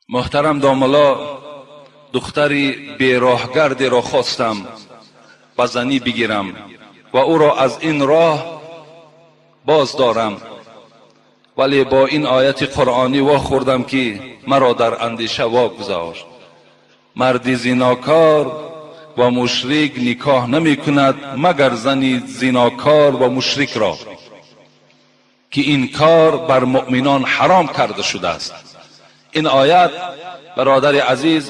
Муҳтарам домулло, духтари бероҳгардеро хостам ба занӣ бигирам ва ӯро аз ин роҳ боз дорам, вале бо ин ояти қуръонӣ вохӯрдам, ки маро дар андеша вогузошт. Марди зинокор ва мушрик никоҳ намекунад, магар зани зинокор ва мушрикро, ки ин кор бар муъминон ҳаром карда шудааст. Ин оят, бародари азиз,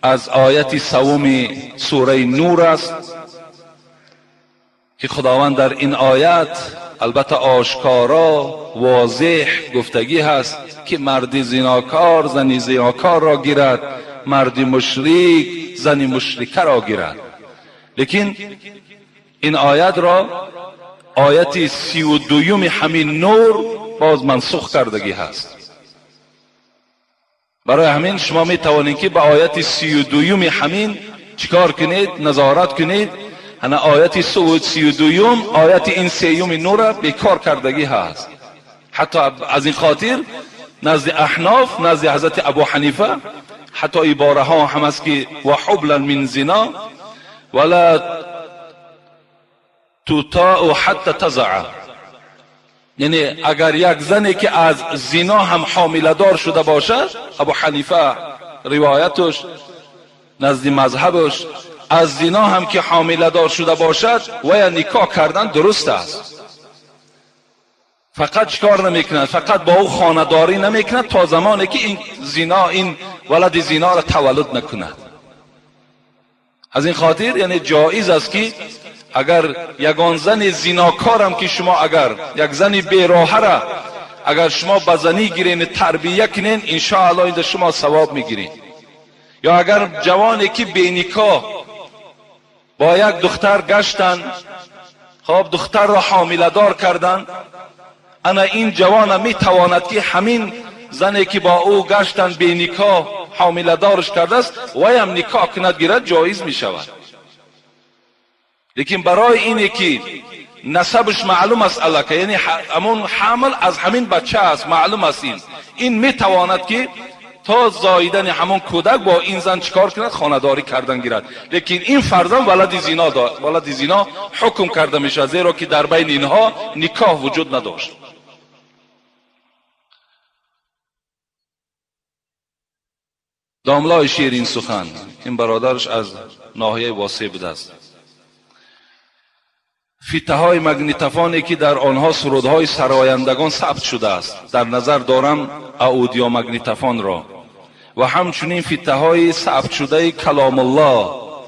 аз ояти севуми сураи Нур аст, ки Худованд дар ин оят албатта ошкоро возеҳ гуфтагӣ ҳаст, ки марди зинокор зани зинокорро гирад, марди мушрик зани мушрикаро гирад. Лекин ин оятро ояти 32-юми ҳамин Нур боз мансух кардагӣ ҳаст. Барои ҳамин шумо метавонед, ки ба ояти 32-юми ҳамин чикор кунед, назорат кунед. Ана ояти 32-юм ояти ин сеюми Нурра бекор кардагӣ ҳаст. Ҳатто аз ин хотир назди аҳноф, назди ҳазрати Абу Ҳанифа ҳатто ибораҳо ҳам аст, ки ва ҳублан мин зино вала тутоу ҳатта тазаа, яъне агар як зане, ки аз зино ҳам ҳомиладор шуда бошад, Абу Ҳанифа ривояташ назди мазҳабаш, аз зино ҳам ки ҳомиладор шуда бошад, вая никоҳ кардан дуруст аст. Фақат чикор намекунад? Фақат бо ӯ хонадорӣ намекунад то замоне ки ин зино, ин валади зиноро таваллуд накунад. Аз ин хотир, яъне, ҷоиз аст, ки агар ягон зани зинокорам, ки шумо агар як зани бероҳара агар шумо ба занӣ гирен, тарбия кунен, иншоалло инда шумо савоб мегиред. Ё агар ҷавоне, ки беникоҳ бо як духтар гаштанд, хоб, духтарро ҳомиладор карданд, ана ин ҷавона метавонад, ки ҳамин зане, ки бо ӯ гаштанд, беникоҳ ҳомиладорш кардааст, ваям никоҳ кунад, гирад, ҷоиз мешавад. Лекин барои ине ки насабаш маълум аст аллака, яъне ҳамон ҳамл аз ҳамин бача аст, маълум аст, ин метавонад, ки то зоидани ҳамон кӯдак бо ин зан чикор кунад? Хонадорӣ кардан гирад. Лекин ин фарзанд валади зино, валади зино ҳукм карда мешавад, зеро ки дар байни инҳо никоҳ вуҷуд надошт. Домлои ширин сухан, ин бародараш аз ноҳияи Восеъ будааст. Фитаҳои магнитофоне, ки дар онҳо сурудҳои сарояндагон сабт шудааст, дар назар дорам аудиомагнитофонро, ва ҳамчунин фитаҳои сабтшудаи Каломуллоҳ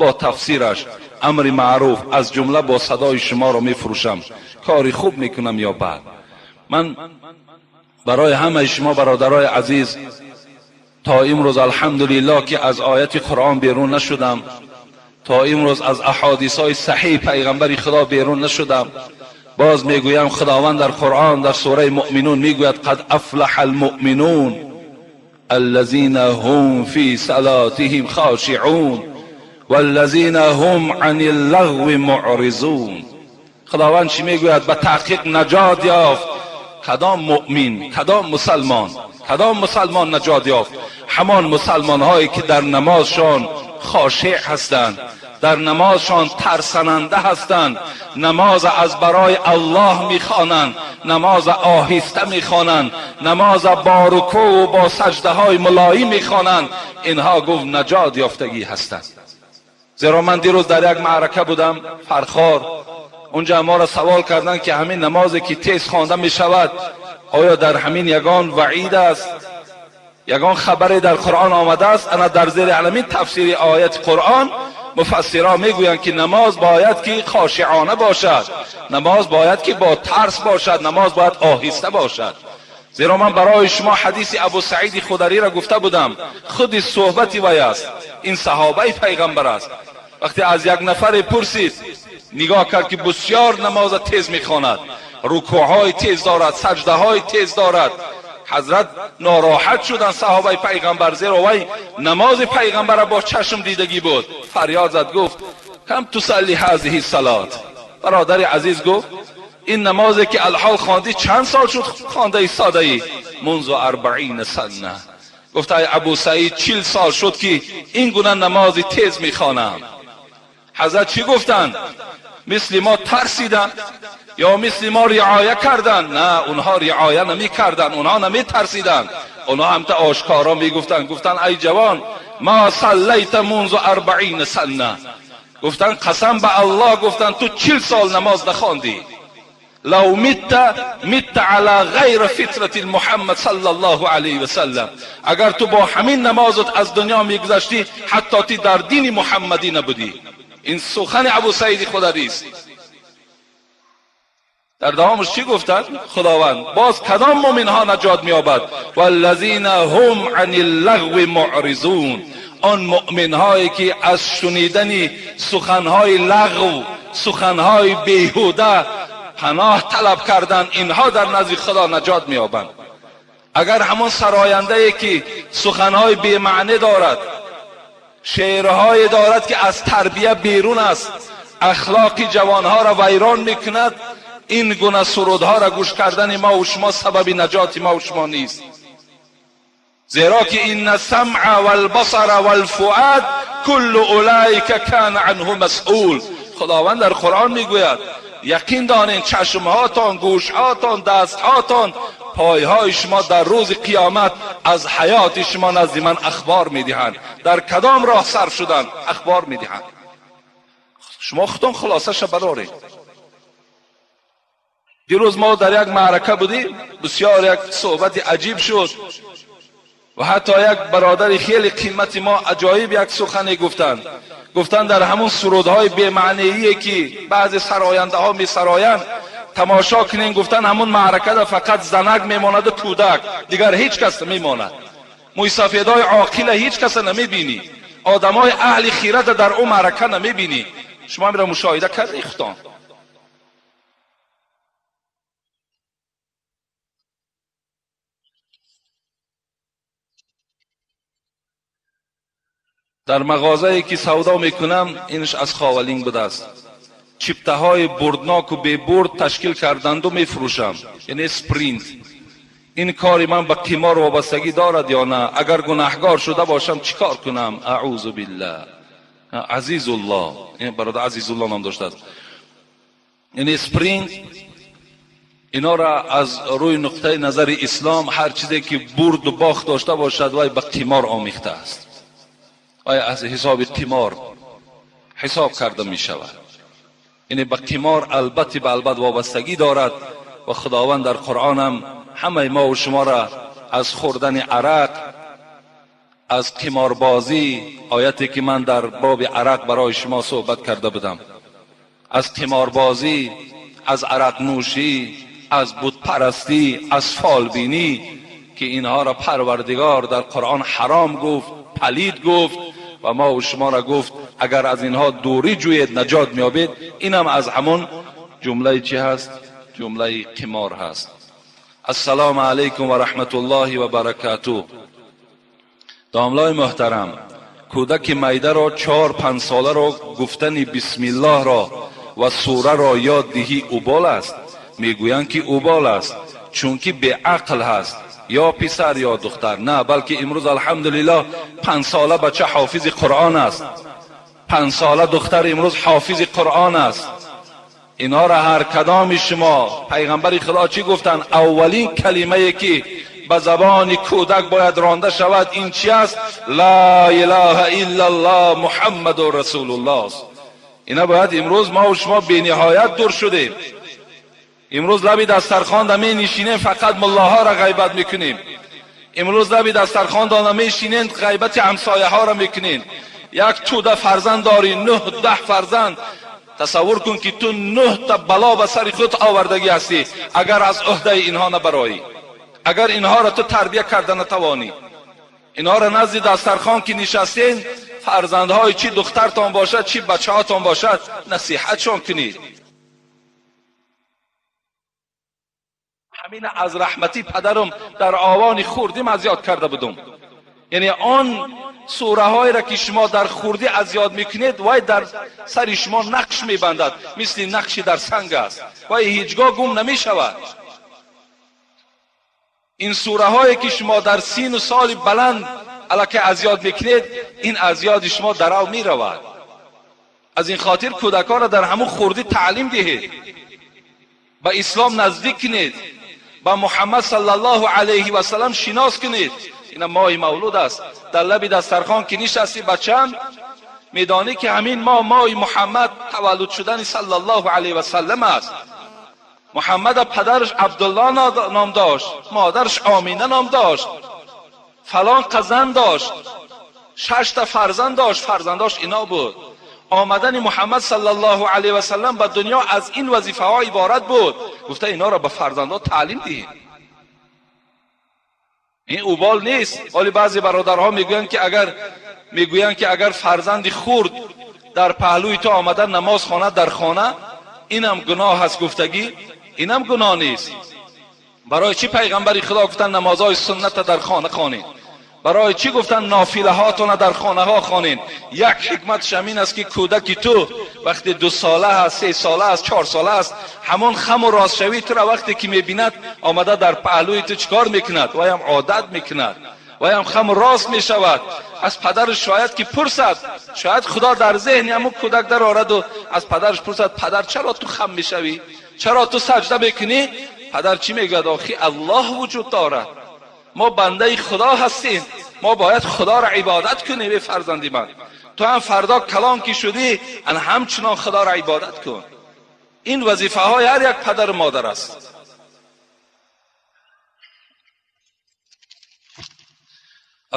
бо тафсираш, амри маъруф, аз ҷумла бо садои шуморо мефурӯшам. Кори хуб мекунам ё бад? Ман барои ҳамаи шумо, бародарои азиз, то имрӯз, алҳамдулиллоҳ, ки аз ояти Қуръон берун нашудам, то имрӯз аз аҳодисҳои саҳиҳи пайғамбари Худо берун нашудам. Боз мегӯям, Худованд дар Қуръон, дар сураи Муъминун мегӯяд: қад афлаҳа алмуъминун аллазина ҳум фи салотиҳим хошиъун валлазина ҳум ани ллағви муъризун. Худованд чӣ мегӯяд? Ба таҳқиқ наҷот ёфт кадом муъмин, кадом мусалмон? Кадом мусалмон наҷот ёфт? Ҳамон мусалмонҳое, ки дар намозшон хошеъ ҳастанд, дар намозшон тарсананда ҳастанд, намоз аз барои Аллоҳ мехонанд, намоз оҳиста мехонанд, намоз бо рукӯъ ва бо саҷдаҳои мулоим мехонанд. Инҳо, гуфт, наҷот ёфтагӣ ҳастанд. Зеро ман дирӯз дар як маърака будам, Фархор. Унҷа моро савол карданд, ки ҳамин намозе, ки тез хонда мешавад, оё дар ҳамин ягон ваъид аст, ягон хабаре дар Қуръон омадааст? Ана дар зери ҳамин тафсири ояти Қуръон муфассиро мегӯянд, ки намоз бояд ки хошиъона бошад, намоз бояд ки бо тарс бошад, намоз бояд оҳиста бошад. Зеро ман барои шумо ҳадиси Абу Саиди Худариро гуфта будам, худи суҳбати вай аст, ин саҳобаи пайғамбар аст. Вақте аз як нафаре пурсид, нигоҳ кард, ки бисёр намоза тез мехонад, рукӯъҳои тез дорад, саҷдаҳои тез дорад. Ҳазрат нороҳат шуданд, саҳобаи пайғамбар, зеро вай намози пайғамбара бо чашм дидагӣ буд. Фарёд зад, гуфт: кам тусалли ҳазиҳи салот? Бародари азиз, гуфт, ин намозе, ки алҳол хондӣ, чанд сол шуд хонда истодаӣ? Мунзу 40 сана. گفت ای ابو سعید 40 سال شد که این گونه نماز تیز میخوانم. حضرت چی گفتند؟ مثل ما ترسیدن یا مثل ما رعایه کردن؟ نه، اونها رعایه نمی کردن، اونها نمی ترسیدن، اونها هم تا آشکارا می گفتن. گفتن ای جوان ما صلیت منذ 40 سنه. گفتن قسم به الله، گفتن تو 40 سال نماز نخواندی. لو مت مت علی غیر فطرت محمد صلی الله علیه و سلم. اگر تو با همین نمازت از دنیا میگذشتی حتی تی در دین محمدی نبودی. این سخن ابو سعید خدری است. در دوامش چی گفتن؟ خداوند باز کدام مؤمن ها نجات می‌یابد؟ والذین هم عن اللغو معرضون. آن مؤمن هایی که از شنیدن سخنهای لغو، سخنهای بیهوده پناه طلب کردن، اینها در نزد خدا نجات می‌یابند. اگر همون سراینده ای که سخنهای بی‌معنی دارد، شعرهای دارد که از تربیه بیرون است، اخلاق جوانها را ویران میکند، این گونه سرودها را گوش کردن ما و شما سبب نجات ما و شما نیست. زیرا که این السمع والبصر والفؤاد کل اولئک کان عنه مسئول. خداوند در قرآن میگوید یقین دانین چشمهاتان، گوشهاتان، دستهاتان، پایهای شما در روز قیامت از حیات شما نزد من اخبار میدهند. در کدام راه صرف شدن اخبار میدهند. شما خودتون خلاصه ش برارید. دیروز ما در یک معرکه بودیم، بسیار یک صحبت عجیب شد و حتی یک برادر خیلی قیمت ما عجایب یک سخنی گفتند. گفتند در همون سرودهای بی‌معنیی که بعضی سراینده ها می سرایند تماشا کنین، گفتن همون معرکه در فقط زنک میماند و کودک، دیگر هیچ کس نمیماند. مویسفیدای عاقل هیچ کس نمیبینی، آدمای اهل خیرت در اون معرکه نمیبینی. شما میرا مشاهده کردی خودتان. در مغازه‌ای که سودا میکنم اینش از خاولینگ بوده است، چیپته های بردناک و بی برد تشکیل کردند و میفروشم، یعنی سپرینت. این کاری من به قمار وابستگی دارد یا نه؟ اگر گناهگار شده باشم چیکار کنم؟ اعوذ بالله. عزیز الله، این برادر عزیز الله نام داشته است. یعنی سپرینت اینا را از روی نقطه نظر اسلام هر چیزی که برد و باخت داشته باشد وای به قمار آمیخته است، وای از حساب قمار حساب کرده می شود. یعنی به قمار البته به البته وابستگی دارد و خداوند در قرآن هم همه ما و شما را از خوردن عرق، از قماربازی، آیتی که من در باب عرق برای شما صحبت کرده بودم، از قماربازی، از عرق نوشی، از بت پرستی، از فالبینی، که اینها را پروردگار در قرآن حرام گفت، پلید گفت و ما و شما را گفت اگر از اینها دوری جوید نجات میابید. اینم از همون جمله چی هست؟ جمله قمار هست. السلام علیکم و رحمت الله و برکاته. داملای محترم، کودک میده را 4-5 ساله را گفتن بسم الله را و سوره را یاد دهی اوبال است. میگویند که اوبال است چون که به عقل هست، یا پسر یا دختر. نه، بلکه امروز الحمدلله 5 ساله بچه حافظ قرآن است، 5 ساله دختر امروز حافظ قرآن است. اینها را هر کدام شما، پیغمبر خدا چی گفتن؟ اولین کلمه که به زبان کودک باید رانده شود این چی است؟ لا اله الا الله محمد رسول الله است. اینا باید امروز ما و شما بی نهایت دور شدیم. امروز لبی دسترخوان می نشینیم فقط ملاها را غیبت میکنیم. امروز لبی دسترخوان می نشینیم غیبت همسایه ها را میکنیم. یک توده فرزند داری، 9-10 فرزند، تصور کن که تو 9 تا بلا به سر خود آوردگی هستی اگر از عهده اینها نبرایی، اگر اینها را تو تربیه کرده نتوانی. اینها را نزد دسترخوان که نشستین، فرزندهای چی دخترتان باشد چی بچه هاتان باشد نصیحتشان کنید. همین از رحمتی پدرم در آوان خوردیم از یاد کرده بودم. یعنی آن سوره های را که شما در خوردی از یاد میکنید وای در سر شما نقش میبندد، مثل نقشی در سنگ است، وای هیچگاه گم نمیشود. Ин сураҳое ки шумо дар сину соли баланд аллакай аз ёд мекунед, ин аз ёди шумо дарав меравад. Аз ин хотир кӯдаконро дар ҳамун хурдӣ таълим диҳед, ба ислом наздик кунед, ба Муҳаммад саллаллоҳу алайҳи васаллам шинос кунед. Ина моҳи мавлуд аст, дар лаби дастархон ки нишасти, бачам, медонӣ ки ҳамин моҳ моҳи Муҳаммад таваллуд шудани саллаллоҳу алайҳи васаллам аст. Муҳаммад падараш Абдулло ном дошт, модараш Омина ном дошт, фалон қазан дошт, 6 та фарзанд дошт, фарзандош ино буд. Омадани Муҳаммад саллаллоҳу алайҳи васаллам ба дунё аз ин вазифаҳо иборат буд. Гуфта инҳоро ба фарзандҳо таълим диҳед. Ин убол нест. Ҳоле баъзе бародарҳо мегӯянд ки агар фарзанди хурд дар паҳлӯи ту омада намоз хонад дар хона, инам гуноҳ аст гуфтагӣ, инам гуноҳ нест. Барои чӣ пайғамбари Худо гуфтанд намозҳои сунната дар хона хонед? Барои чӣ гуфтанд нофилаҳотона дар хонаҳо хонед? Як ҳикматш ҳамин аст ки кӯдаки ту вақте 2 сола аст, 3 сола аст, 4 сола аст, ҳамон хаму ростшавии туро вақте ки мебинад, омада дар паҳлӯи ту чикор мекунад? Ваям одат мекунад, ваям хаму рост мешавад. Аз падараш шояд ки пурсад, шояд Худо дар зеҳни ҳамон кӯдак дарораду аз падараш пурсад: падар, чаро ту хам мешавӣ? Чаро ту саҷда мекунӣ? Падар чӣ мегӯяд? Охи Аллоҳ вуҷуд дорад, мо бандаи Худо ҳастем, мо бояд Худоро ибодат кунем. Эй фарзанди ман, ту ҳам фардо калон ки шудӣ, ан ҳамчунон Худоро ибодат кун. Ин вазифаҳои ҳар як падару модар аст.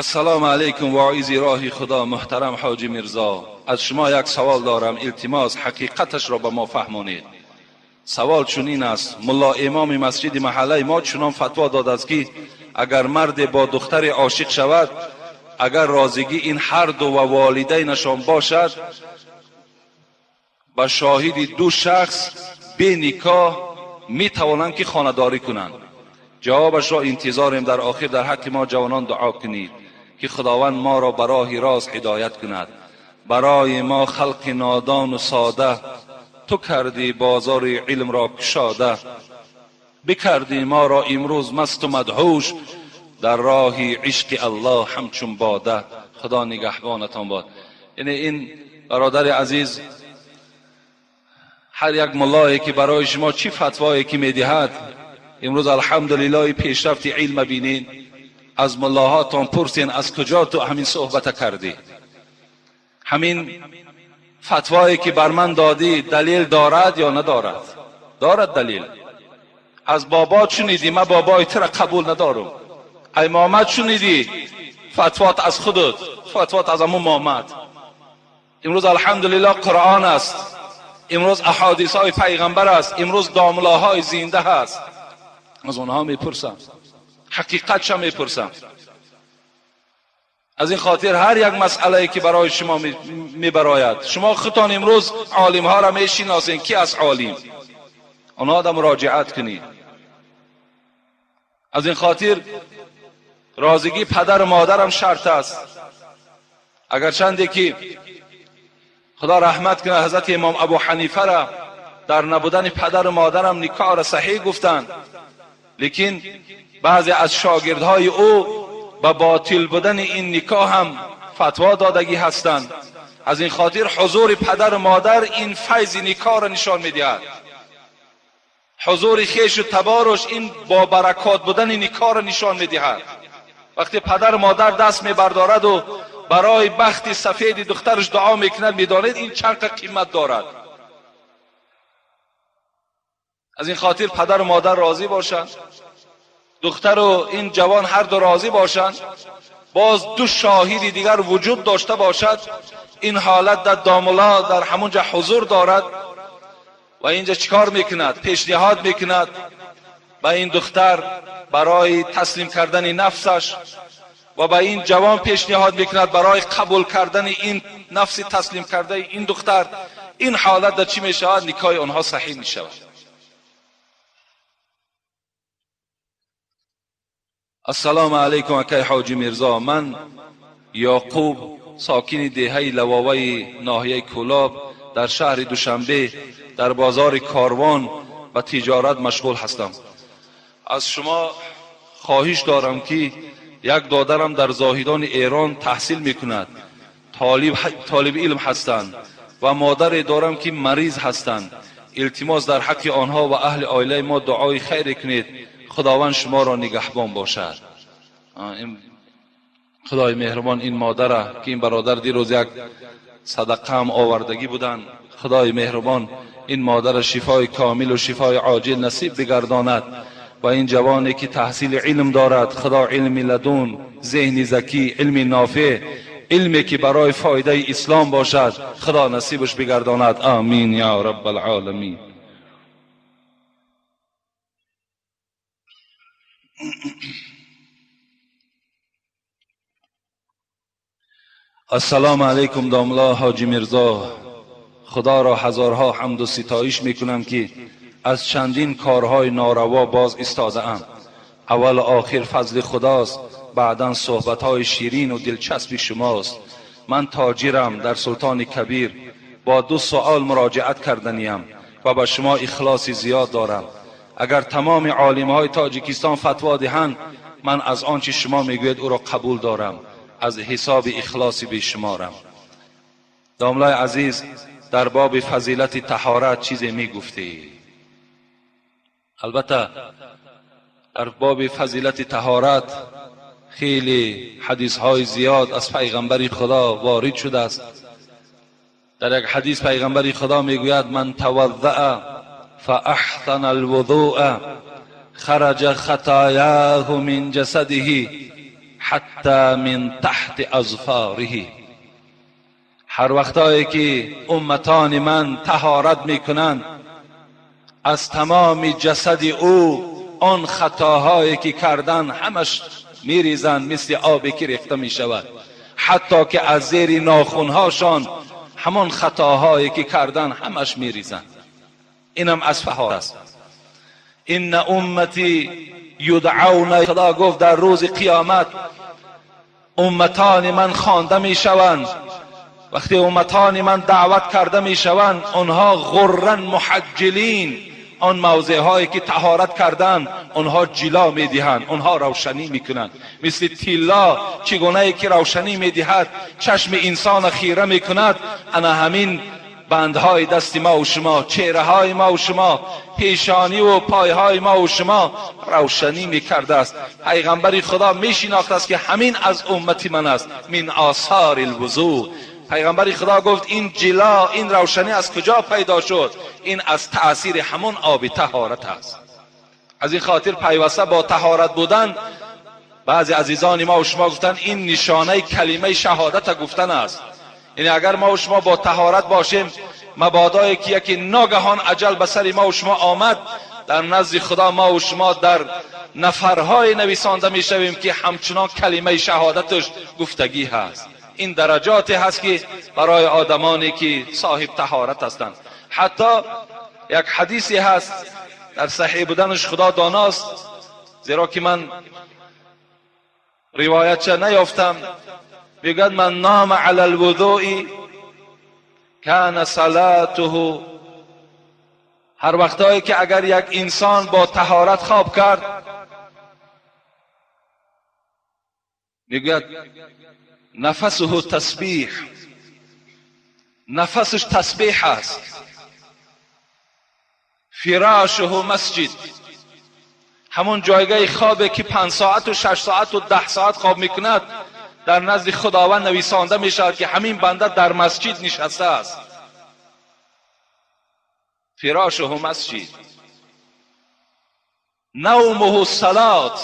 Ассалому алайкум, воизи роҳи Худо муҳтарам Ҳоҷи Мирзо, аз шумо як савол дорам, илтимос ҳақиқаташро ба мо фаҳмонед. Савол чунин аст: мулло имоми масҷиди маҳаллаи мо чунон фатво додааст ки агар марде бо духтаре ошиқ шавад, агар розигӣ ин ҳар ду ва волидайнашон бошад, ба шоҳиди 2 шахс бе никоҳ метавонанд ки хонадорӣ кунанд. Ҷавобашро интизорем. Дар охир дар ҳаққи мо ҷавонон дуо кунед ки Худованд моро ба роҳи рост ҳидоят кунад. Барои мо халқи нодону сода ту кардӣ бозори илмро кушода, бикардӣ моро имрӯз масту мадҳуш дар роҳи ишқи Аллоҳ ҳамчун бода. Худо нигаҳбонатон бод. Яъне ин бародари азиз, ҳар як муллое ки барои шумо чӣ фатвое ки медиҳад, имрӯз алҳамдулиллоҳ пешрафти илм бинед, аз муллоҳотон пурсен аз куҷо ту ҳамин суҳбата кардӣ, ҳамин фатвое ки бар ман додӣ далел дорад ё надорад? Дорад далел. Аз бобо шунидӣ, ман бобои туро қабул надорам. Ай момад шунидӣ, фатвот аз худат, фатвот аз ҳамун момад. Имрӯз алҳамдулиллоҳ Қуръон аст, имрӯз аҳодисҳои пайғамбар аст, имрӯз домлаҳои зинда ҳаст. Аз онҳо мепурсам, ҳақиқатша мепурсам. Аз ин хотир ҳар як масъалае ки барои шумо мебарояд, шумо худтон имрӯз олимҳоро мешиносед, ки аз олим, онҳо да муроҷиат кунед. Аз ин хотир розигӣ падару модарам шарт аст. Агарчанде ки Худо раҳмат кунад ҳазрати имом Абу Ҳанифара дар набудани падару модарам никоҳро саҳеҳ гуфтанд, лекин баъзе аз шогирдҳои ӯ ба ботил будани ин никоҳ ҳам фатво додагӣ ҳастанд. Аз ин хотир ҳузури падару модар ин файзи никоҳро нишон медиҳад. Ҳузури хешу таборуш ин бо баракот будани никоҳро нишон медиҳад. Вақте падару модар даст мебардораду барои бахти сафеди духтараш дуо мекунад, медонед ин чанд қимат дорад. Аз ин хотир падару модар розӣ бошанд, духтару ин ҷавон ҳар ду розӣ бошанд, боз 2 шоҳиди дигар вуҷуд дошта бошад, ин ҳолат дар домулло дар ҳамон ҷо ҳузур дорад ва инҷа чикор мекунад? Пешниҳод мекунад ба ин духтар барои таслим кардани нафсаш ва ба ин ҷавон пешниҳод мекунад барои қабул кардани ин нафси таслим кардаи ин духтар. Ин ҳолат дар чӣ мешавад? Никоҳи онҳо саҳеҳ мешавад. Ассалому алайкум акай Ҳоҷи Мирзо, ман Яқуб, сокини деҳаи Лавоваи ноҳияи Кӯлоб дар шаҳри Душанбе дар бозори Корвон ба тиҷорат машғул ҳастам. Аз шумо Хоҳиш дорам ки як додарам дар Зоҳидони Эрон таҳсил мекунад, толиби илм ҳастанд ва модаре дорам ки мариз ҳастанд. Илтимос дар ҳаққи онҳо ва аҳли оилаи мо дуои хайре кунед. Худованд шуморо нигаҳбон бошад. Худои меҳрубон ин модара ки ин бародар дирӯз як садақа ҳам овардагӣ буданд, Худои меҳрубон ин модара шифои комил ва шифои оҷил насиб бигардонад ва ин ҷавоне ки таҳсили илм дорад, Худо илми ладун, зеҳни закӣ, илми нофеъ, илме ки барои фоидаи ислом бошад, Худо насибаш бигардонад. Амин ё раббалъоламин. Ассалому алайкум домла ҳоҷи Мирзо. Худоро ҳазорҳо ҳамду ситоиш мекунам ки аз чандин корҳои нораво боз истодаам. Аввал охир фазли Худост, баъдан суҳбатҳои ширину дилчаспи шумост. Ман тоҷирам дар Султони Кабир. Бо ду суол муроҷиат карданиям ва ба шумо ихлоси зиёд дорам. Агар тамоми олимҳои Тоҷикистон фатво диҳанд, ман аз он чи шумо мегӯед ӯро қабул дорам, аз ҳисоби ихлоси бешуморам. Домлаи азиз, дар боби фазилати таҳорат чизе мегуфтӣ? Албатта дар боби фазилати таҳорат хеле ҳадисҳои зиёд аз пайғамбари Худо ворид шудааст. Дар як ҳадис пайғамбари Худо мегӯяд: ман таваззаа фаахсана алвузуа хараҷа хатояҳу мин ҷасадиҳи ҳатта мин таҳти азфориҳи. Ҳар вақтое ки умматони ман таҳорат мекунанд, аз тамоми ҷасади ӯ он хатоҳое ки кардан ҳамаш мерезанд, мисли обе ки рехта мешавад, ҳатто ки аз зери нохунҳошон ҳамон хатоҳое ки кардан ҳамаш мерезанд. Инам аз таҳорат аст. Инна уммати юдъауна, Худо гуфт дар рӯзи қиёмат умматони ман хонда мешаванд. Вақте умматони ман даъват карда мешаванд, онҳо ғурран муҳаҷҷилин, он мавзеъҳое ки таҳорат карданд, онҳо ҷило медиҳанд, онҳо равшанӣ мекунанд. Мисли тилло чӣ гунае ки равшанӣ медиҳад, чашми инсона хира мекунад, ана ҳамин бандҳои дасти ма ва шумо, чеҳраҳои ма ва шумо, пешонӣ ва пойҳои ма ва шумо равшанӣ мекардааст. Пайғамбари Худо мешинохтааст ки ҳамин аз уммати ман аст. Мин осори алвузӯ. Пайғамбари Худо гуфт ин ҷило, ин равшанӣ аз куҷо пайдо шуд? Ин аз таъсири ҳамон оби таҳорат аст. Аз ин хотир пайваста бо таҳорат будан, баъзе азизони ма ва шумо гуфтанд ин нишонаи калимаи шаҳодата гуфтан аст. Яъне агар ма ва шумо бо таҳорат бошем, мабодое ки яке ногаҳон аҷал ба сари ма ва шумо омад, дар назди Худо ма ва шумо дар нафарҳое нависонда мешавем ки ҳамчунон калимаи шаҳодаташ гуфтагӣ ҳаст. Ин дараҷоте ҳаст ки барои одамоне ки соҳиб таҳорат ҳастанд. Ҳатто як ҳадисе ҳаст, дар саҳеҳ буданаш Худо доност, зеро ки ман ривоятча наёфтам. Мегӯяд ман нома ала алвузӯи кана салатуҳу. Ҳар вақтое ки агар як инсон бо таҳорат хоб кард, мегӯяд нафасуҳу тасбиҳ, нафасаш тасбиҳ аст. Фирошуҳу масҷид, ҳамон ҷойгаи хобе ки 5 соату 6 соату 10 соат хоб мекунад, дар назди Худованд нависонда мешавад ки ҳамин банда дар масҷид нишастааст. Фирошуҳу масҷид. Навмуҳу салот,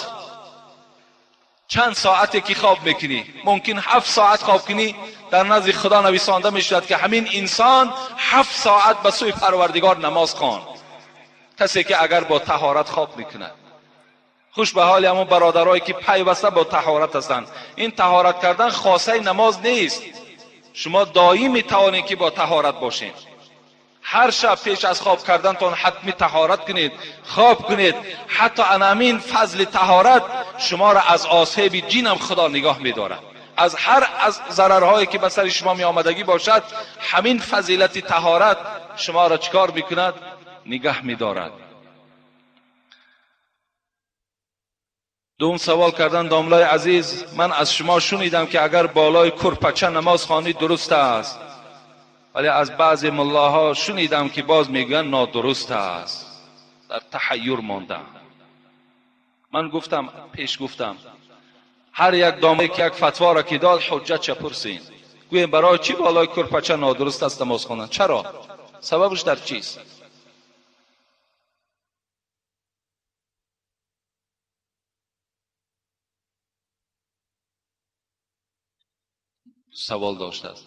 чанд соате ки хоб мекунӣ, мумкин 7 соат хоб кунӣ, дар назди Худо нависонда мешавад ки ҳамин инсон 7 соат ба сӯи Парвардигор намоз хонд. Касе ки агар бо таҳорат хоб мекунад. Хуш ба ҳоли ҳамон бародарое ки пайваста бо таҳорат ҳастанд. Ин таҳорат кардан хосаи намоз нест. Шумо доим метавонед ки бо таҳорат бошед. Ҳар шаб пеш аз хоб кардантон ҳатми таҳорат кунед, хоб кунед. Ҳатто анамин фазли таҳорат шуморо аз осеби ҷинам Худо нигоҳ медорад. Аз ҳар аз зарарҳое ки ба сари шумо меомадагӣ бошад, ҳамин фазилати таҳорат шуморо чикор мекунад? Нигоҳ медорад. دوم سوال کردن داملای عزیز، من از شما شنیدم که اگر بالای کرپچه نماز خوانید درست است، ولی از بعضی ملاها شنیدم که باز میگویند نادرست است. در تحیر ماندم. من گفتم، پیش گفتم، هر یک دامه که یک فتوا را که داد حجت چه پرسین، گویم برای چی بالای کرپچه نادرست است نماز خواندن؟ چرا؟ سببش در چیست؟ سوال داشته است.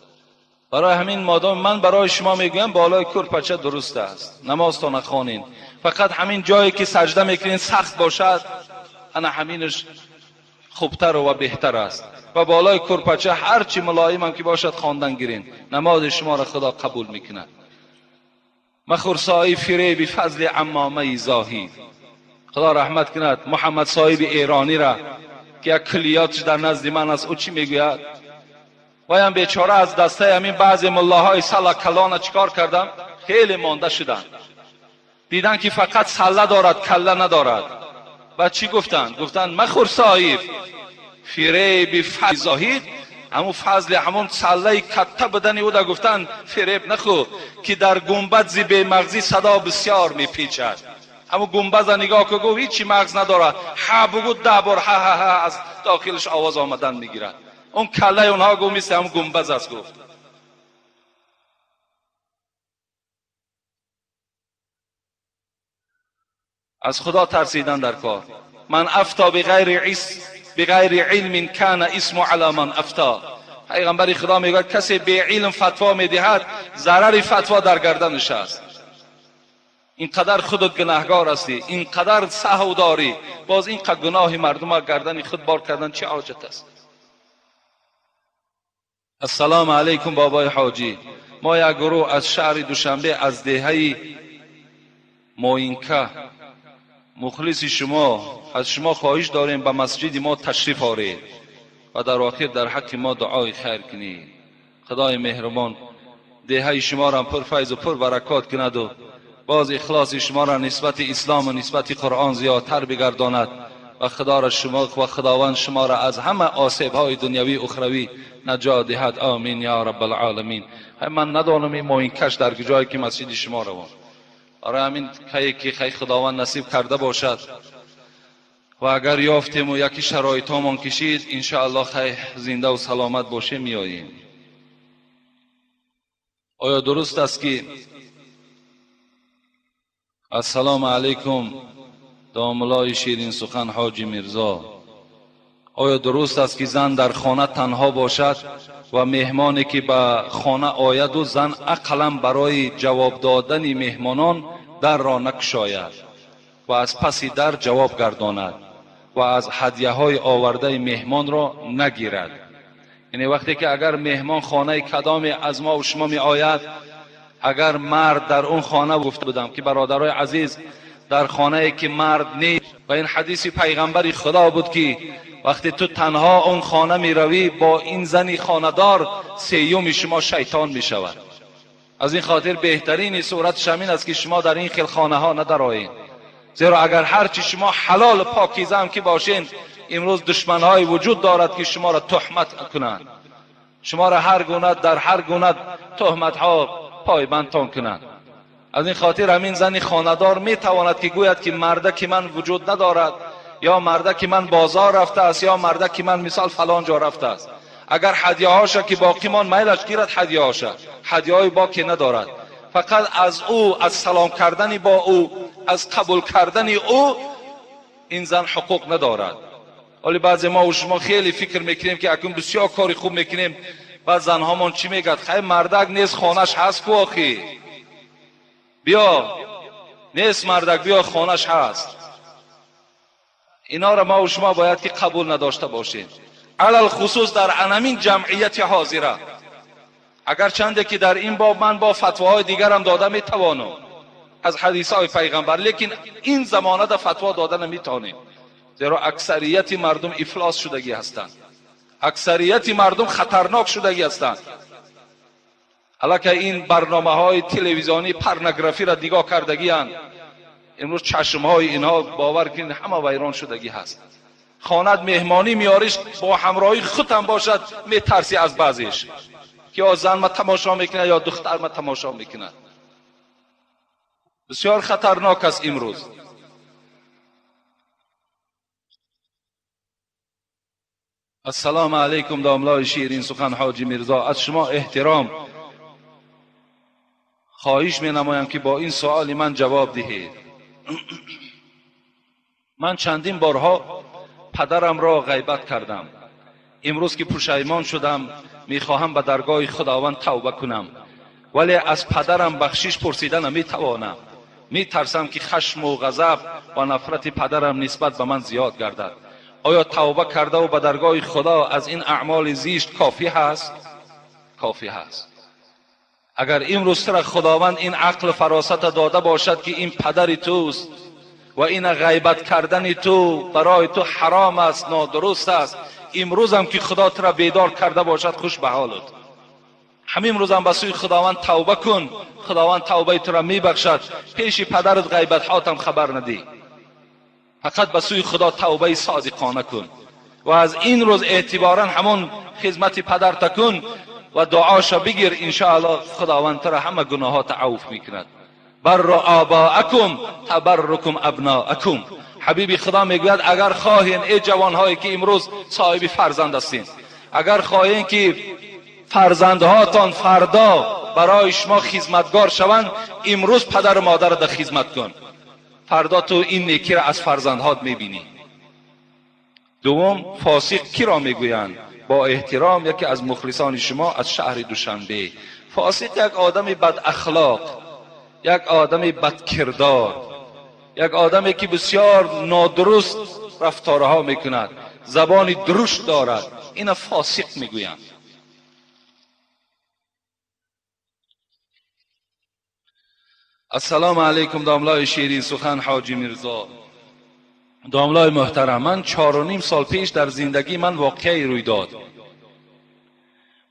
برای همین مادام من برای شما میگویم بالای کرپچه درست است نمازتان خوانین، فقط همین جایی که سجده میکنین سخت باشد، انا همینش خوبتر و بهتر است. و بالای کرپچه هرچی ملایم هم که باشد خواندن گیرین، نماز شما را خدا قبول میکند. مخور صاحب فریب فضل عمامه زاهی، خدا رحمت کند محمد صاحب ایرانی را که یک کلیاتش در نزد من است. او چی میگوید؟ وایم بیچاره از دسته همین بعضی ملاهای سلا کلانه چیکار کردم؟ خیلی مانده شدن، دیدن که فقط سله دارد کله ندارد. و چی گفتن؟ گفتن مخور صاحب فریب فضل زاهد، همون فضل همون سله کته بدنی او دا گفتن فریب نخو که در گنبد زی بی مغزی صدا بسیار میپیچد. همون گنبد نگاه که گفت هیچی مغز نداره، ها بگو 10 بار ها ها ها از داخلش آواز آمدن میگیرد. اون کله اونها گفت مثل همون گنبد است. گفت از خدا ترسیدن در کار. من افتا بغیر علم کان اسم علی من افتا. پیغمبر خدا میگه کسی بی علم فتوا میدهد ضرر فتوا در گردنش است. اینقدر خودت گناهگار هستی، اینقدر سهو داری، باز اینقدر گناه مردم گردن خود بار کردن چه حاجت است؟ السلام علیکم بابای حاجی، ما یک گروه از شهر دوشنبه از دهه موینکه مخلص شما، از شما خواهش داریم به مسجد ما تشریف آورید و در آخر در حق ما دعای خیر کنید. خدای مهربان دهه شما را پر فیض و پر برکات کند و باز اخلاص شما را نسبت اسلام و نسبت قرآن زیادتر بگرداند و خدا را شما و خداوند شما را از همه آسیب های دنیوی اخروی نجات دهد. آمین یا رب العالمین. من ندانم این موینکش در جایی که مسجد شما روان. آره همین که خی خداوند نصیب کرده باشد و اگر یافتیم و یکی شرایط هامان کشید انشاءالله خی زنده و سلامت باشه میاییم. آیا درست است که السلام علیکم داملای شیرین سخن حاجی میرزا، آیا درست است که زن در خانه تنها باشد و مهمانی که به خانه آید و زن اقلا برای جواب دادن مهمانان در را نکشاید و از پس در جواب گرداند و از هدیه های آورده مهمان را نگیرد؟ یعنی وقتی که اگر مهمان خانه کدام از ما و شما می آید، اگر مرد در اون خانه، گفته بودم که برادرای عزیز در خانه که مرد نیست، و این حدیث پیغمبر خدا بود که وقتی تو تنها اون خانه می روی با این زنی خانه‌دار سیوم شما شیطان می شود. از این خاطر بهترین صورتش همین است که شما در این خیل خانه ها ندرایید، زیرا اگر هرچی شما حلال پاکیزه هم که باشین، امروز دشمنهای وجود دارد که شما را تهمت کنند، شما را هر گونه در هر گونه تهمت ها پایبندتان کنند. از این خاطر همین زن خانه‌دار می تواند که گوید که مرده که من وجود ندارد، یا مرده که من بازار رفته است، یا مرده که من مثال فلان جا رفته است. اگر هدیه هاش که باقی مان میلش گیرد، هدیه هاش، هدیه های باقی ندارد، فقط از او، از سلام کردن با او، از قبول کردن او این زن حقوق ندارد. ولی بعضی ما و شما خیلی فکر میکنیم که اکنون بسیار کاری خوب میکنیم، بعد زنهامان چی میگد؟ خیلی مردک نیست خانهش هست کو آخی، بیا نیست مردک بیا خانهش هست. اینا را ما و شما باید که قبول نداشته باشیم، علل خصوص در انمین جمعیت حاضره. اگر چنده که در این باب من با فتواهای دیگرم داده میتوانم از حدیث های پیغمبر، لیکن این زمانه در فتوا داده نمیتوانیم، زیرا اکثریت مردم افلاس شدگی هستند، اکثریت مردم خطرناک شدگی هستند. علاکه این برنامه های تلویزیونی پرنگرافی را نگاه کردگی هستند، امروز چشم های اینها باور کنید همه ویران شدگی هست. Хонат меҳмонӣ меориш, бо ҳамроҳи худам бошад, метарсӣ аз баъзеш ки ё зан ма тамошо мекунад ё духтар ма тамошо мекунад. Бисёр хатарнок аст имрӯз. Ассалому алайкум домлои ширин сухан ҳоҷи Мирзо, аз шумо эҳтиром хоҳиш менамоям ки бо ин суоли ман ҷавоб диҳед. Ман чандин борҳо падарамро ғайбат кардам. Имрӯз ки пушаймон шудам, мехоҳам ба даргоҳи Худованд тавба кунам, вале аз падарам бахшиш пурсида наметавонам. Метарсам ки хашму ғазаб ва нафрати падарам нисбат ба ман зиёд гардад. Оё тавба кардаву ба даргоҳи Худо аз ин аъмоли зишт кофӣ ҳаст? Кофӣ ҳаст. Агар имрӯз тура Худованд ин ақлу фаросата дода бошад ки ин падари туст ва ин ғайбат кардани ту барои ту ҳаром аст, нодуруст аст, имрӯзам ки Худо тура бедор карда бошад, хуш ба ҳолат. Ҳамин рӯзам ба сӯи Худованд тавба кун, Худованд тавбаи тура мебахшад. Пеши падарат ғайбатҳотам хабар надиҳ, фақат ба сӯи Худо тавбаи содиқона кун ва аз ин рӯз эътиборан ҳамон хизмати падарта кун ва дуоша бигир. Иншоаллоҳ Худованд тура ҳама гуноҳота авф мекунад. Барру обаакум табаррукум абноакум. Ҳабиби Худо мегӯяд агар хоҳем, эй ҷавонҳое ки имрӯз соҳиби фарзанд ҳастем, агар хоҳем ки фарзандҳотон фардо барои шумо хизматгор шаванд, имрӯз падару модарро дар хизмат кун, фардо ту ин некиро аз фарзандҳот мебинӣ. Дуввум, фосиқ киро мегӯянд? Бо эҳтиром яке аз мухлисони шумо аз шаҳри Душанбе. Фосиқ як одами бадахлоқ, як одами бадкирдор, як одаме ки бисёр нодуруст рафторҳо мекунад, забони друшт дорад, ина фосиқ мегӯянд. Ассалому алайкум домлои ширин сухан ҳоҷи Мирзо. Домлои муҳтарам, ман 4.5 сол пеш дар зиндагии ман воқеае рӯй дод.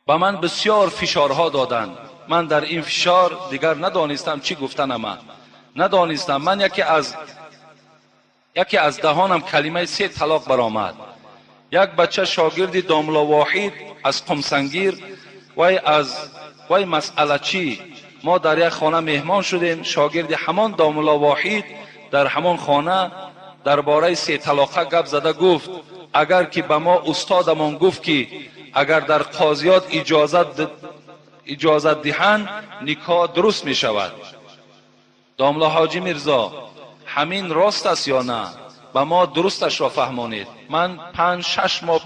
Ба ман бисёр фишорҳо доданд. Ман дар ин фишор дигар надонистам чӣ гуфтанама. Надонистам. Ман яке аз даҳонам калимаи 3 талоқ баромад. Як бача шогирди домло Воҳид аз Қумсангир, вай масъалачӣ. Мо дар як хона меҳмон шудем. Шогирди ҳамон домло Воҳид дар ҳамон хона дар бораи 3 талоқа гап зада гуфт агар ки ба мо устодамон гуфт ки агар дар қозиёт иҷозат диҳанд никоҳ дуруст мешавад. Домло ҳоҷи Мирзо, ҳамин рост аст ё на? Ба мо дурусташро фаҳмонед. Ман 5-6 моҳ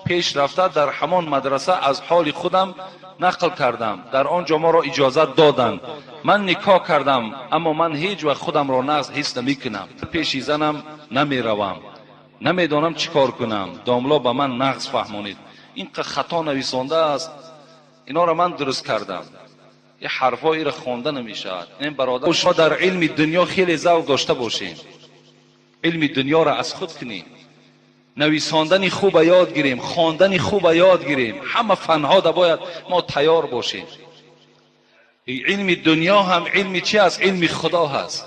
пеш рафта дар ҳамон мадраса аз ҳоли худам нақл кардам. Дар он ҷо моро иҷозат доданд. Ман никоҳ кардам, аммо ман ҳеҷ вақт худамро нағз ҳис намекунам. Пеши занам намеравам, намедонам чӣ кор кунам. Домло ба ман нағз фаҳмонед. Ин хато нависондааст, инора ман дуруст кардам. Ин ҳарфҳоеро хонда намешавад. Ин бародар, шумо дар илми дунё хеле завқ дошта бошем, илми дунёро аз худ кунем, нависондани хуба ёд гирем, хондани хуба ёд гирем. Ҳама фанҳо да бояд мо тайёр бошем. Илми дунё ҳам илми чи аст? Илми Худо ҳаст.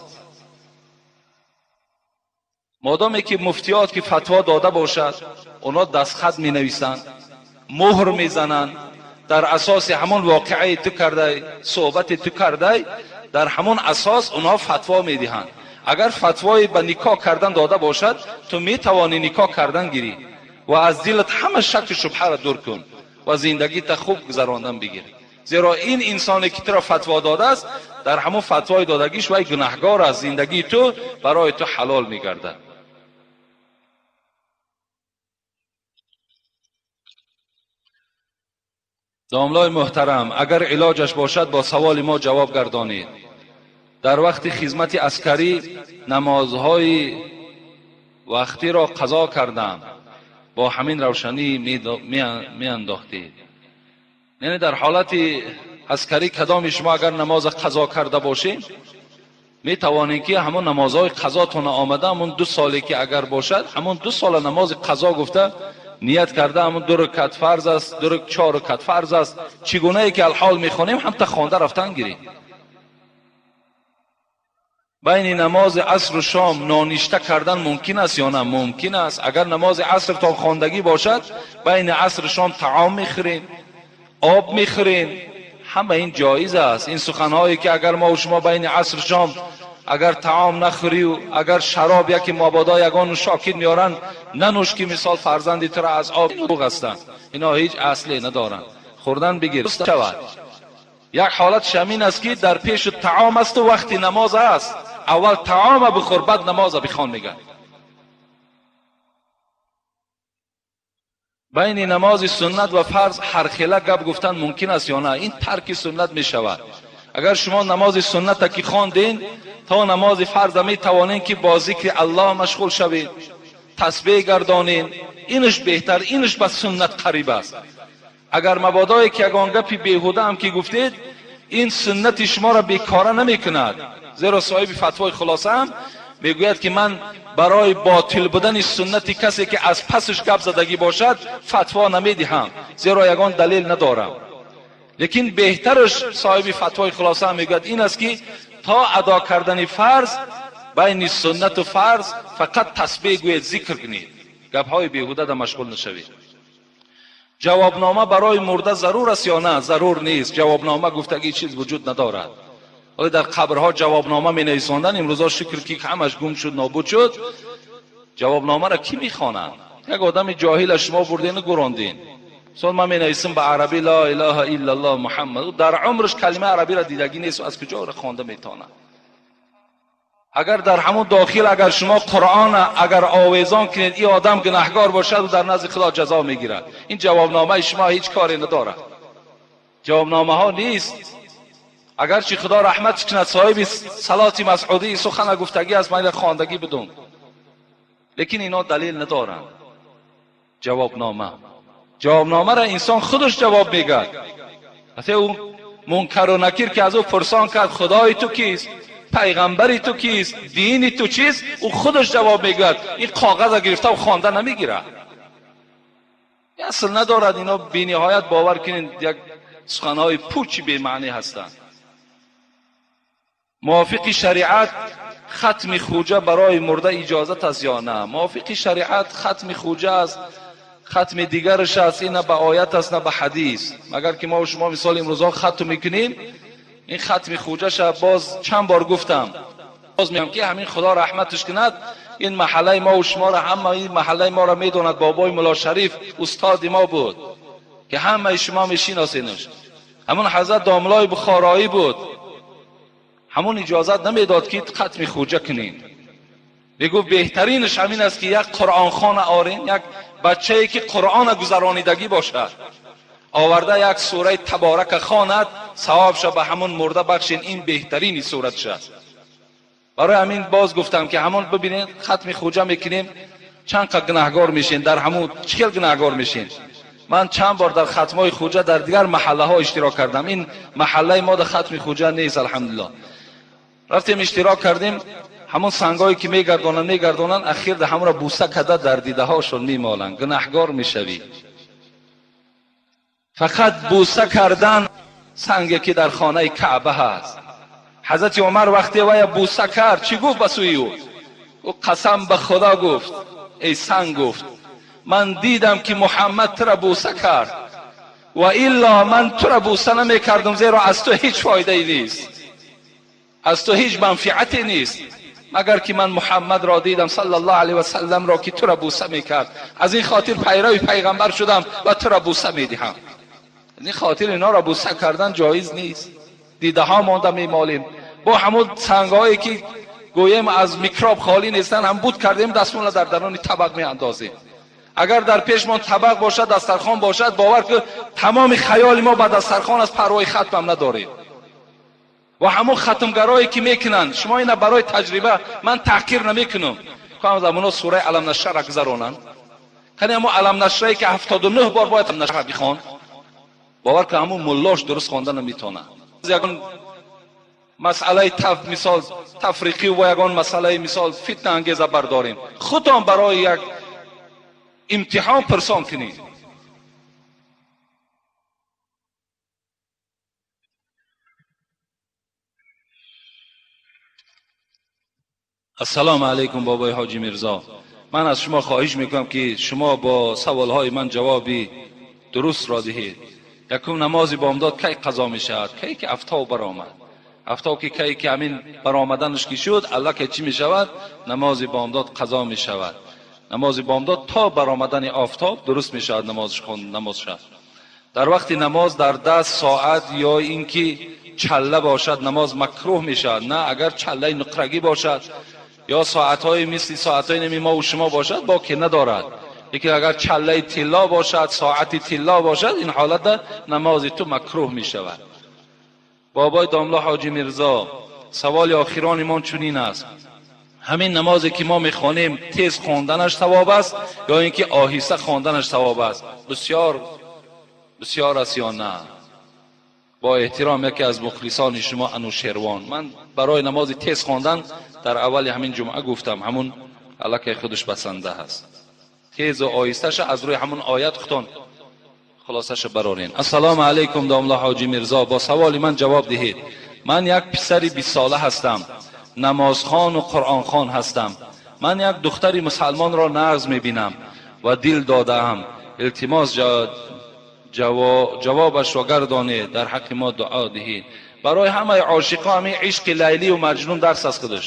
Модоме ки муфтиёт ки фатво дода бошад, онҳо дастхат менависанд, муҳр мезананд, дар асоси ҳамон воқеаи ту кардай, суҳбати ту кардай, дар ҳамон асос онҳо фатво медиҳанд. Агар фатвои ба никоҳ кардан дода бошад, ту метавонӣ никоҳ кардан гирӣ ва аз дилат ҳама шаку шубҳаро дур кун ва зиндагита хуб гузарондан бигир. Зеро ин инсоне ки туро фатво додааст, дар ҳамон фатвои додагиш вай гунаҳгор аст, зиндагии ту барои ту ҳалол мегардад. Домлои муҳтарам, агар илоҷаш бошад бо саволи мо ҷавоб гардонед. Дар вақти хизмати аскарӣ намозҳои вақтиро қазо кардам, бо ҳамин равшанӣ меандохтед. Яъне дар ҳолати аскарӣ кадоми шумо агар намоза қазо карда бошед, метавонед ки ҳамон намозҳои қазотона омада, ҳамон 2 соле ки агар бошад, ҳамон 2 сола намози қазо гуфта ният карда, ҳамон 2 ракат фарз аст, 4 ракат фарз аст, чӣ гунае ки алҳол мехонем, ҳамта хонда рафтан гирем. Байни намози асру шом ноништа кардан мумкин аст ё на? Мумкин аст. Агар намози аср то хондагӣ бошад, байни асру шом таом мехӯрем, об мехӯрем, ҳама ин ҷоиз аст. Ин суханҳое ки агар мо шумо байни асру шом агар таом нахӯрию агар шароб яке мабодо ягон нӯшокид меоранд, нанӯш ки мисол фарзанди туро аз об дурӯғ ҳастанд. Ино ҳеҷ асле надоранд. Хӯрдан бигир шавад. Як ҳолатш ҳамин аст ки дар пешу таом асту вақти намоз аст. Аввал таома бихӯр, баъд намоза бихон мегӯяд. Байни намози суннат ва фарз ҳархела гап гуфтан мумкин аст ё на? Ин тарки суннат мешавад. Агар шумо намози сунната ки хонден, то намози фарза метавонед ки бо зикри Аллоҳ машғул шавед, тасбеҳ гардонед, инаш беҳтар, инаш ба суннат қариб аст. Агар мабодое ки ягон гапи беҳуда ҳам ки гуфтед, ин суннати шуморо бекора намекунад. Зеро соҳиби фатвои хулоса ҳам мегӯяд ки ман барои ботил будани суннати касе ки аз пасаш гап задагӣ бошад фатво намедиҳам, зеро ягон далел надорам. Лекин беҳтараш соҳиби фатвои хулоса ҳам мегӯяд ин аст ки то адо кардани фарз байни суннату фарз фақат тасбеҳ гӯед, зикр кунед, гапҳои беҳуда да машғул нашавед. Ҷавобнома барои мурда зарур аст ё на? Зарур нест. Ҷавобнома гуфтагӣ чиз вуҷуд надорад. Ҳоло дар қабрҳо ҷавобнома менависонданд, имрӯзҳо шукр ки ҳамаш гум шуд, нобуд шуд. Ҷавобномаро кӣ мехонад? Як одами ҷоҳила шумо бурдену гурондин. Мисол ман менависам ба арабӣ ла илаҳа иллаллоҳ Муҳаммад, ӯ дар умраш калимаи арабиро дидагӣ нест, аз куҷо ӯро хонда метавонад? Агар дар ҳамон дохил агар шумо Қуръона агар овезон кунед, ин одам гунаҳгор бошад, ӯ дар назди Худо ҷазо мегирад. Ин ҷавобномаи шумо ҳеҷ коре надорад. Ҷавобномаҳо нест. Агарчи Худо раҳматш кунад, соҳиби салоти масъудии сухана гуфтагӣ аст, ман хондагӣ будум, лекин ино далел надоранд. Ҷавобнома, ҷавобномаро инсон худаш ҷавоб мегӯяд. Ҳатто ӯ мункару накир ки аз ӯ пурсон кард, Худои ту кист, пайғамбари ту кист, дини ту чист, ӯ худаш ҷавоб мегӯяд. Ин коғазро гирифта ӯ хонда намегирад. Асл надорад. Ино бениҳоят бовар кунед як суханҳои пучи бемаънӣ ҳастанд. Мувофиқи шариат хатми хуҷа барои мурда иҷозат аст ё на? Мувофиқи шариат хатми хуҷа аст, хатми дигараш аст, ин на ба оят аст, на ба ҳадис. Магар ки мо шумо мисол имрӯзҳо хатм мекунем, ин хатми хуҷаша боз чанд бор гуфтам, боз мегӯям ки ҳамин Худо раҳматаш кунад, ин маҳаллаи мо шуморо, ҳама ин маҳаллаи моро медонад. Бобои Мулло Шариф устоди мо буд ки ҳамаи шумо мешиносенаш. Ҳамон ҳазрат домлои бухороӣ буд, ҳамон иҷозат намедод ки хатми хуҷа кунем. Мегуфт беҳтаринаш ҳамин аст ки як қуръонхона орем, як бачае ки қуръона гузаронидагӣ бошад, оварда як сураи таборака хонад, савобша ба ҳамон мурда бахшен, ин беҳтарини суратш аст. Барои ҳамин боз гуфтам ки ҳамон бибинед хатми хуҷа мекунем, чанд қа гунаҳгор мешен, дар ҳамон чӣ хел гунаҳгор мешен. Ман чанд бор дар хатмҳои хуҷа дар дигар маҳаллаҳо иштирок кардам. Ин маҳаллаи мо дар хатми хуҷа нест, алҳамдулиллоҳ. Рафтем иштирок кардем, ҳамон сангҳое ки мегардонанд, мегардонанд, ахир дар ҳамонро буса карда дар дидаҳошон мемоланд, гунаҳгор мешавӣ. Фақат буса кардан санге ки дар хонаи Каъба ҳаст. Ҳазрати Умар вақте вая буса кард, чӣ гуфт ба сӯи ӯ? Ӯ қасам ба Худо гуфт, эй санг, гуфт ман дидам ки Муҳаммад тура буса кард, ва илло ман тура буса намекардам, зеро аз ту ҳеҷ фоидае нест, аз ту ҳеҷ манфиате нест, магар ки ман Муҳаммадро дидам саллаллоҳу алайҳи васалламро ки тура буса мекард. Аз ин хотир пайрави пайғамбар шудам ва тура буса медиҳам. Аз ин хотир инҳоро буса кардан ҷоиз нест. Дидаҳо монда мемолем, бо ҳамон сангҳое ки гӯем аз микроб холӣ нестанд, ҳам буд кардем, дастмонро дар даруни табақ меандозем. Агар дар пешмон табақ бошад, дастархон бошад, бовар кун тамоми хаёли мо ба дастархон аст, парвои хатмам надорем. Ва ҳамон хатмгарое ки мекунанд, шумо ина барои таҷриба ман таҳқир намекунам, замоно сураи Алам-нашрара гузаронанд, кани ҳамон Алам-нашрае ки 79 бор бояд Алам-нашра бихон, бовар кун ҳамон муллош дуруст хонда наметавонад. Ягон масъалаи мисол тафриқӣ ва ягон масъалаи мисол фитнаангеза бардорем, худтон барои як имтиҳон пурсон кунед. Ассалому алайкум бобои Ҳоҷи Мирзо. Ман аз шумо хоҳиш мекунам, ки шумо бо саволҳои ман ҷавоби дуруст ро диҳед. Якум, намози бомдод кай қазо мешавад? Кай ки афтоб баромад. Афтоб ки кай ки ҳамин баромаданаш ки шуд, аллакай чӣ мешавад? Намози бомдод қазо мешавад. Намози бомдод то баромадани офтоб дуруст мешавад намоз шавад. Дар вақти намоз дар даст соат ё ин ки чалла бошад, намоз макрӯҳ мешавад. На, агар чаллаи нуқрагӣ бошад ё соатҳои мисли соатҳои нами мо шумо бошад, боке надорад. Лекин агар чаллаи тилло бошад, соати тилло бошад, ин ҳолатда намози ту макрӯҳ мешавад. Бобои домла Ҳоҷи Мирзо, саволи охирони мо чунин аст: ҳамин намозе ки мо мехонем, тез хонданаш савоб аст ё ин ки оҳиста хонданаш савоб аст? Бисёр бисёр аст ё на? Бо эҳтиром, яке аз мухлисони шумо, Анушервон. Ман барои намози тез хондан дар аввали ҳамин ҷумъа гуфтам, ҳамун аллакай худаш басанда ҳаст. Тезу оҳисташа аз рӯи ҳамун оят худтон хулосаша барорен. Ассалому алайкум, домла Ҳоҷи Мирзо, бо саволи ман ҷавоб диҳед. Ман як писари 20 сола ҳастам, намозхону қуръонхон ҳастам. Ман як духтари мусалмонро нағз мебинам ва дил додаам. Илтимос, ҷавобашро гардонед, дар ҳаққи мо дуо диҳед. Барои ҳамаи ошиқо ҳамин ишқи Лайлию Маҷнун дарс аст худаш.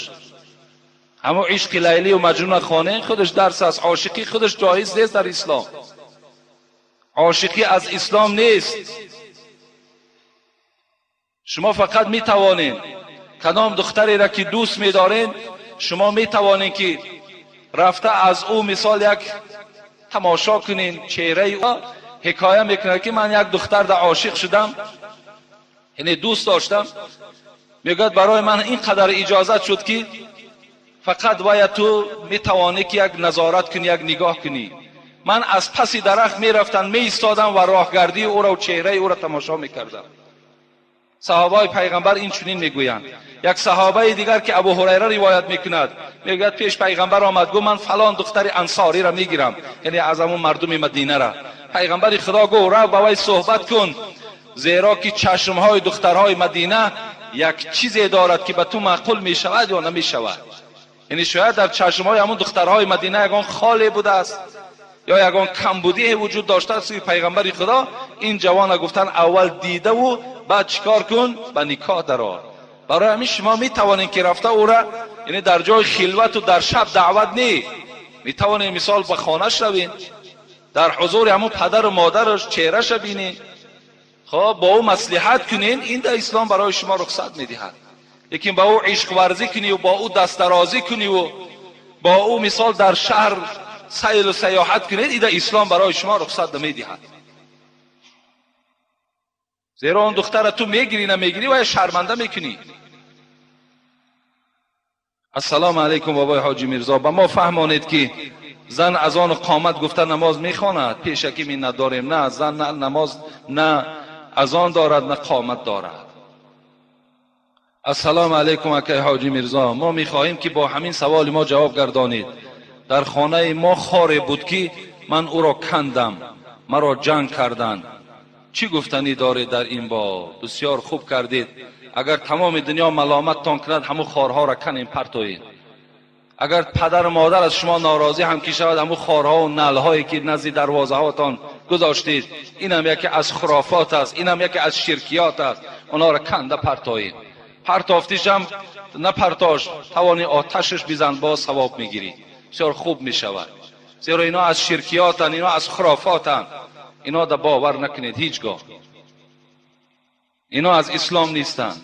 Ҳамон ишқи Лайлию Маҷнуна хонем, худаш дарс аст. Ошиқӣ худаш ҷоиз нест дар ислом. Ошиқӣ аз ислом нест. Шумо фақат метавонед кадом духтареро ки дӯст медоред, шумо метавонед ки рафта аз ӯ мисол як тамошо кунед чеҳраи ӯ. Ҳикоя мекунад, ки ман як духтарда ошиқ шудам, яъне дӯст доштам. Мегӯяд, барои ман ин қадар иҷозат шуд, ки фақат вая ту метавонӣ ки як назорат кунӣ, як нигоҳ кунӣ. Ман аз паси дарахт мерафтам, меистодам ва роҳгардии ӯро, чеҳраи ӯро тамошо мекардам. Саҳобаи пайғамбар ин чунин мегӯянд. Як саҳобаи дигар, ки Абу Ҳурайра ривоят мекунад, мегӯяд, пеш пайғамбар омад, гуфт: «Ман фалон духтари ансориро мегирам», яъне аз ҳамун мардуми Мадинара. Пайғамбари Худо гуфт: «Рав, ба вай суҳбат кун, зеро ки чашмҳои духтарҳои Мадина як чизе дорад, ки ба ту маъқул мешавад ё намешавад». Яъне шояд дар чашмҳои ҳамун духтарҳои Мадина ягон холе будааст ё ягон камбудие вуҷуд доштааст, ки пайғамбари Худо ин ҷавона гуфтан: «Аввал дидаву баъд чӣ кор кун? Ба никоҳ дарор». Барои ҳамин шумо метавонед, ки рафта ӯра, яъне дар ҷои хилвату дар шаб даъват не, метавонед мисол ба хонаш равед, дар ҳузури ҳамун падару модараш чеҳраша бинед, хоб, бо ӯ маслиҳат кунед. Ин дар ислом барои шумо рухсат медиҳад. Лекин ба ӯ ишқварзӣ куниву бо ӯ дастдарозӣ куниву бо ӯ мисол дар шаҳр сайру сайёҳат кунед, ин дар ислом барои шумо рухсат намедиҳад. Зеро он духтара ту мегирӣ, намегирӣ, вая шарманда мекунӣ. Ассалому алайкум, бобои Ҳоҷи Мирзо, ба мо фаҳмонед, ки зан азону қомат гуфта намоз мехонад? Пешакӣ миннатдорем. На, зан на намоз, на азон дорад, на қомат дорад. Ассалому алайкум, акаи Ҳоҷи Мирзо, мо мехоҳем, ки бо ҳамин саволи мо ҷавоб гардонед. Дар хонаи мо хоре буд, ки ман ӯро кандам, маро ҷанг карданд. Чӣ гуфтанӣ доред дар ин боб? Бисёр хуб кардед. Агар тамоми дунё маломаттон кунад, ҳамун хорҳоро канем, партоед. Агар падару модар аз шумо норозӣ ҳам ки шавад, ҳамун хорҳову налҳое ки назди дарвозаҳотон гузоштед, инам яке аз хурофот аст, инам яке аз ширкиёт аст. Онҳоро канда партоед. Партофтишам напартош, тавони оташаш бизан, боз савоб мегирӣ, бисёр хуб мешавад. Зеро ино аз ширкиётанд, ино аз хурофотанд, ино да бовар накунед ҳеҷ гоҳ, ино аз ислом нестанд.